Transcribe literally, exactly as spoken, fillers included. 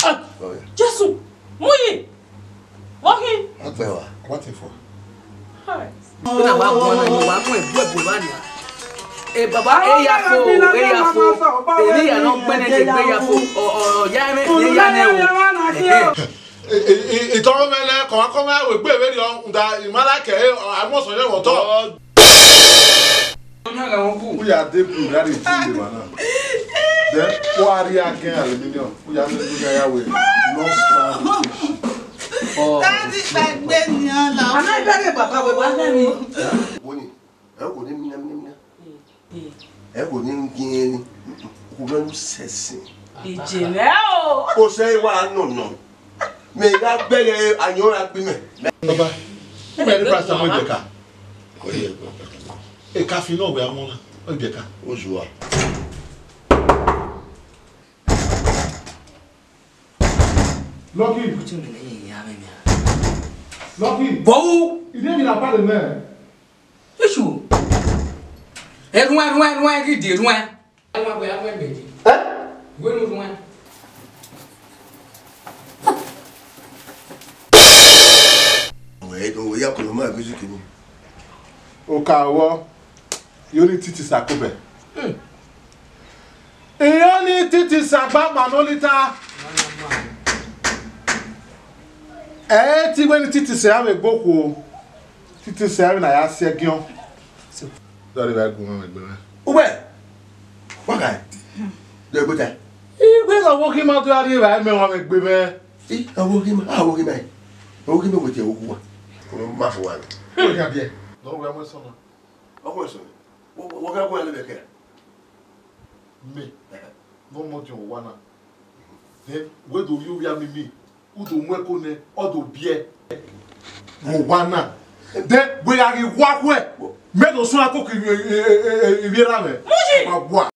Ah, Jesu, mu yi. Vbọ khin? Akpẹ wa. What for? Hi. Una wa guan na, wa guan ebu ebu ba nia. E baba, e ya fo, e ya fo. E ni ya no gbene je gbe ya fo. O, o, o, ya me, e ya ne o. Ehe. Itọghọ mwẹ nẹ, kọmwa kọmwa wegbe vberriọ, rhunmwuda I ma like ẹre, a must sẹ ọyẹnmwẹ otọ. U ya de blue, u ya re blue levba na. Then, u gha rhie agẹn aluminium, u ya sẹ, u ya ya wẹ, no small fish. Daddy, gbàgbé ni ọ lọ. Ana bẹ̀rẹ̀ bàbá wẹ̀ wá lẹ́rìn. Wo ni? Ẹ wo ni mina, mina, mina? Ẹ wo ni ngiẹn ni? Wo bẹ nu sẹsin. Ìjìnlẹ̀ o. O sẹ wa nọ nọ. Mẹ gha gbẹghe ayọn ra gbe mẹ. Baba, u mẹ ni paracetamol dẹ ka. Eka fi nọ wẹ amọ na, ọ dẹ ka. Ozuwa. Lucky. Lucky. Bowu. Ide mi na pale mẹ. Isu. Eruen, ruen, ruen, gidi, ruen. Alagbe, alagbe, gidi. Eh? Wenu ruen. Wẹ, wẹ ya kọlọ ma music ni. Oka wọ, yo ni titi sa ko bẹ. Hmm. Iyo ni titi sa gba ma no lita. Ẹ ti wẹ ni titi sa ya vbe gbo khuo. Titi sa ya vbe na ya si ẹgiọn. Dọrẹ vbe gu ma ẹgbẹ mẹ. Uwẹ. Wa ka. Dọ gbe ta. Igbe na wo ki ma do ya ri vbe mẹ wa ẹgbẹ mẹ. I, awo ki ma, awo ki ma. Awo ki ma wẹ te wo ku wa. Ko ma fo wa. Ko ka biẹ. Dọ wẹ mo sọ na. Ọkọ ẹsọ ni. Wọ́n fẹ́ kó yálé bẹ̀kẹ́. Me. Ẹ̀hẹ̀. No more than one. Then, where do you wear me, me? Who do mwe kone? Or do beer? Mo wana. Then, we are in work where? Me do so ako ki ibi ra me. Muji! Ma wa.